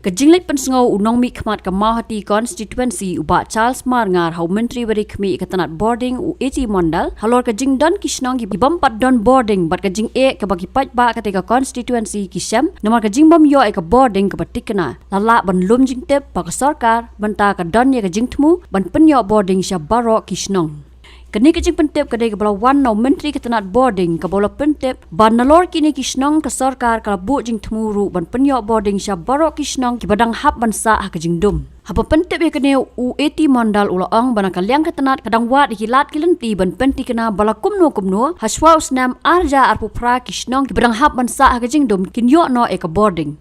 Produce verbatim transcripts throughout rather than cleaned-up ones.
Ka jingleit pynsngew u nongmihkhmat ka Mawhati constituency u Bah Charles Marngar ha u Myntri ba dei khmih ïa ka tnat bording u A T Mondal halor ka jingdon ki shnong ki bym pat don bording bad ka jingeh kaba ki paidbah katei ka constituency ki shem namar ka jingbym ïoh ïa ka bording kaba thikna. La lah ban lum jingtip ba ka sorkar mynta ka don ïa ka jingthmu ban pynïoh bording sha baroh ki shnong. Kane ka jingpyntip ka dei kaba la wan na u Myntri ka tnat bording kaba u la pyntip ba nalor kine ki shnong ka sorkar ka la buh jingthmu ruh ban pynïoh bording sha baroh ki shnong kiba dang hap ban sah ha ka jingdum. Haba pyntip ïa kane u A T Mondal u la ong ba na ka liang ka tnat ka dang wad ïa ki lad ki lynti ban pynthikna ba la kumno kumno hashwa u snem ar hajar arphew phra ki shnong kiba dang hap ban sah ha ka jingdum kin ïoh noh ïa ka bording.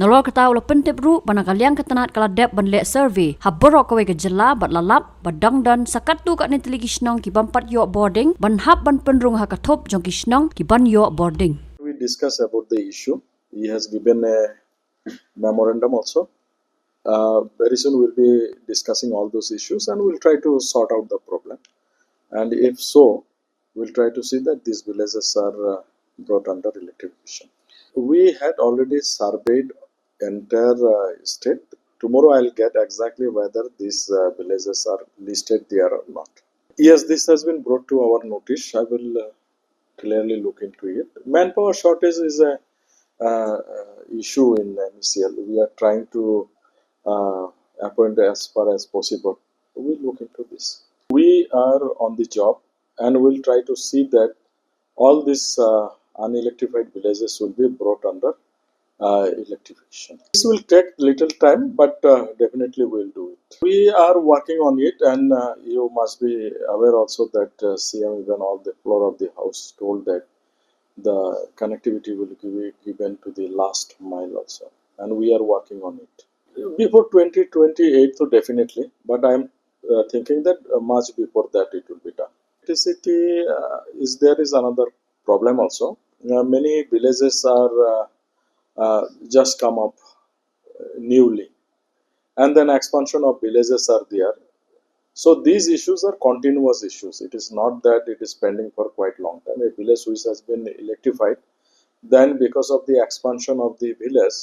Nalor kata u la pyntip ruh ba na ka liang ka tnat ka la dep ban leh survey ha baroh kawei ka jylla bad la lap ba dang don sa katto katne tylli ki shnong ki bym pat ïoh bording ban hap ban pynrung ha ka thup jong ki shnong ki ban ïoh bording. We discuss about the issue. He has given a memorandum also. Uh, very soon we'll be discussing all those issues and we'll try to sort out the problem. And if so, we'll try to see that these villages are uh, brought under electrification. We had already surveyed entire uh, state. Tomorrow I'll get exactly whether these uh, villages are listed there or not. Yes, this has been brought to our notice. I will uh, clearly look into it. Manpower shortage is a uh, uh, issue in M E C L. We are trying to uh, appoint as far as possible. We'll look into this. We are on the job and we'll try to see that all these uh, unelectrified villages will be brought under uh, electrification. This will take little time, but uh, definitely we'll do it. We are working on it, and uh, you must be aware also that uh, C M, even all the floor of the house, told that the connectivity will be given to the last mile also, and we are working on it. Before twenty twenty-eight, so definitely, but I'm uh, thinking that uh, much before that it will be done. Electricity uh, is there is another problem also. Uh, many villages are uh, uh, just come up uh, newly, and then expansion of villages are there. So these issues are continuous issues. It is not that it is pending for quite long time. A village which has been electrified, then because of the expansion of the village,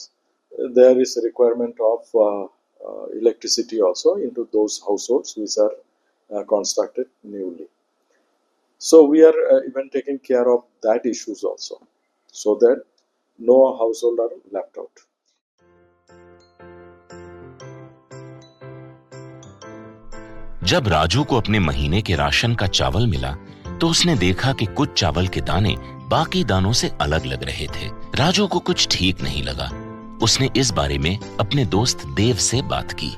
there is a requirement of uh, uh, electricity also into those households which are uh, constructed newly. So we are uh, even taking care of that issues also, so that no household are left out. जब राजू को अपने महीने के राशन का चावल मिला, तो उसने देखा कि कुछ चावल के दाने बाकी दानों से अलग लग रहे थे। राजू को कुछ ठीक नहीं लगा। उसने इस बारे में अपने दोस्त देव से बात की।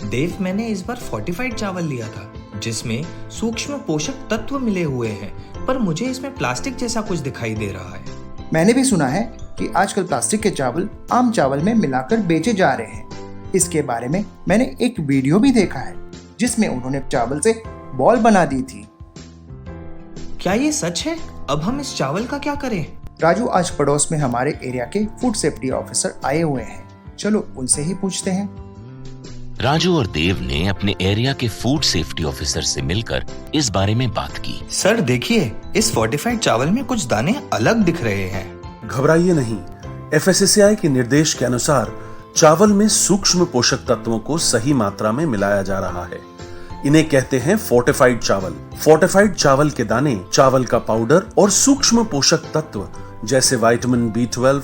देव, मैंने इस बार फोर्टिफाइड चावल लिया था, जिसमें सूक्ष्म पोषक तत्व मिले हुए हैं, पर मुझे इसमें प्लास्टिक जैसा कुछ दिखाई दे रहा है। मैंने भी सुना है कि आजकल प्लास्टिक के चावल आम चावल में मिलाकर बेचे जा रहे हैं। इसके बारे में मैंने एक वीडियो भी देखा है, जिसमें उन्होंने चावल से बॉल बना दी थी। क्या ये सच है? अब हम इस चावल का क्या करें? राजू, आज पड़ोस में हमारे एरिया के फूड सेफ्टी ऑफिसर आए हुए हैं, चलो उनसे ही पूछते हैं। राजू और देव ने अपने एरिया के फूड सेफ्टी ऑफिसर से मिलकर इस बारे में बात की। सर, देखिए, इस फोर्टिफाइड चावल में कुछ दाने अलग दिख रहे हैं। घबराइए नहीं, एफएसएसएआई के निर्देश के अनुसार चावल में सूक्ष्म पोषक तत्वों को सही मात्रा में मिलाया जा रहा है। इन्हें कहते हैं फोर्टिफाइड चावल। फोर्टिफाइड चावल के दाने चावल का पाउडर और सूक्ष्म पोषक तत्व जैसे vitamin B twelve,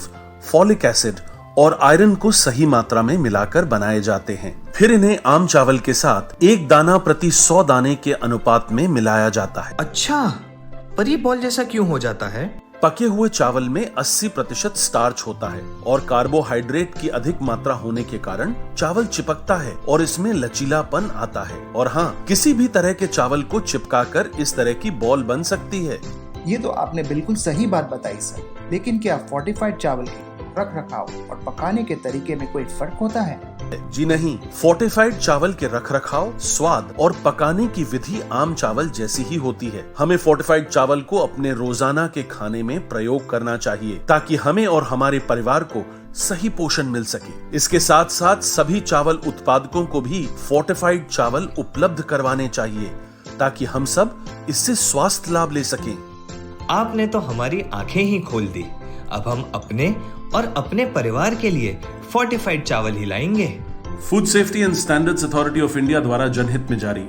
folic acid और आयरन को सही मात्रा में मिलाकर बनाए जाते हैं। फिर इन्हें आम चावल के साथ एक दाना प्रति सौ दाने के अनुपात में मिलाया जाता है। अच्छा, पर ये बॉल जैसा क्यों हो जाता है? पके हुए चावल में अस्सी प्रतिशत स्टार्च होता है और कार्बोहाइड्रेट की अधिक मात्रा होने के कारण चावल चिपकता है और इसमें लचीलापन आता है। और हाँ, किसी भी तरह के चावल को चिपकाकर इस तरह की बॉल बन सकती है। ये तो आपने बिल्कुल सही बात बताई सर, लेकिन क्या फोर्टिफाइड चावल के रख रखाव और पकाने के तरीके में कोई फर्क होता है? जी नहीं, फोर्टिफाइड चावल के रखरखाव, स्वाद और पकाने की विधि आम चावल जैसी ही होती है। हमें फोर्टिफाइड चावल को अपने रोजाना के खाने में प्रयोग करना चाहिए, ताकि हमें और हमारे परिवार को सही पोषण मिल सके। इसके साथ साथ सभी चावल उत्पादकों को भी फोर्टिफाइड चावल उपलब्ध करवाने चाहिए, ताकि हम सब इससे स्वास्थ्य लाभ ले सकें। आपने तो हमारी आंखें ही खोल दी। अब हम अपने और अपने परिवार के लिए फोर्टिफाइड चावल ही लाएंगे। Food Safety and Standards Authority of India द्वारा जनहित में जारी।